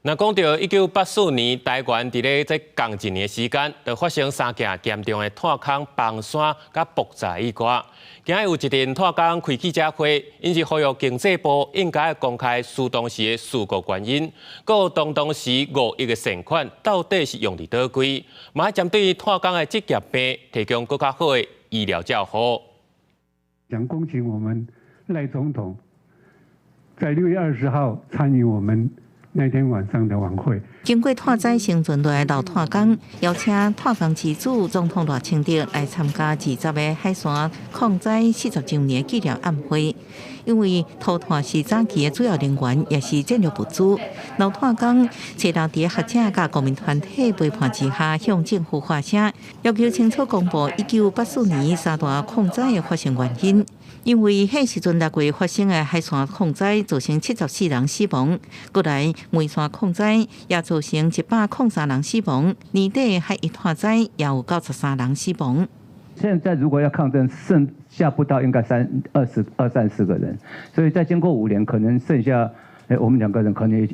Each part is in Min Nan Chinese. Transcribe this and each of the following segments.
若講著1984年，台灣佇咧這仝一年的時間，就發生三件嚴重的炭礦崩山佮爆炸意外。今日有一陣炭工開記者會，𪜶是呼籲經濟部應該公開當時的事故原因，閣有當時5億的善款到底是用佇佗位，嘛針對炭工的職業病提供閣較好的醫療照護。想恭請我們賴總統在6月20號參與我們那天晚上的晚會。經過炭災生存落來老炭工，邀請炭工之子總統賴清德來參加20個海山礦災40週年紀念晚會。因為塗炭是早期的主要能源，也是戰略物資。老炭工初六佇學者佮公民團體陪伴之下，向政府發聲，要求清楚公布1984年三大礦災的發生原因。因為彼時陣6月發生的海山礦災，造成74人死亡；過來梅山礦災也造成103人死亡。年底海一炭災也有93人死亡。現在如果要抗爭，剩下不到應該三二十二三十個人，所以再經過5年，可能剩下我們兩個人可能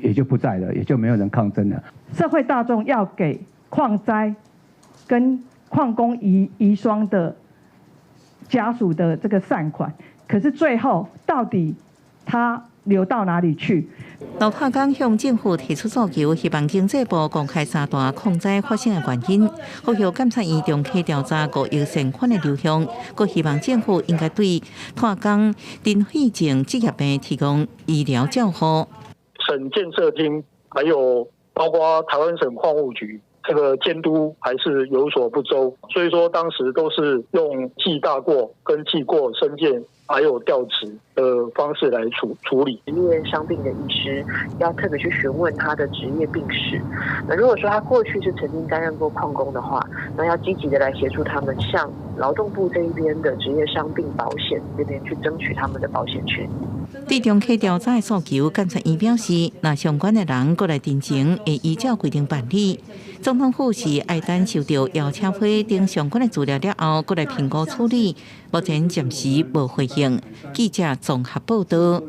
也就不在了，也就沒有人抗爭了。社會大眾要給礦災跟礦工遺孀的家屬的這個善款，可是最後到底他流到哪裡去？老炭工向政府提出訴求，希望經濟部公開三大礦災發生的原因，呼籲監察院重啟調查5億善款的流向，閣希望政府應該對炭工塵肺症職業病提供醫療照護。省建設廳還有包括台灣省礦務局，這個監督還是有所不周，所以說當時都是用記大過跟記過申誡，還有調職的方式來處理。職業傷病的醫師要特別去詢問他的職業病史。那如果說他過去是曾經擔任過礦工的話，那要積極的來協助他們向勞動部這一邊的職業傷病保險這邊去爭取他們的保險權益。對重啟調查的訴求，監察院表示，若相關的人過來陳情，會依照規定辦理。總統府是愛等收著邀請批等相關的資料了後，閣來評估處理。目前暫時無回應。記者綜合報導。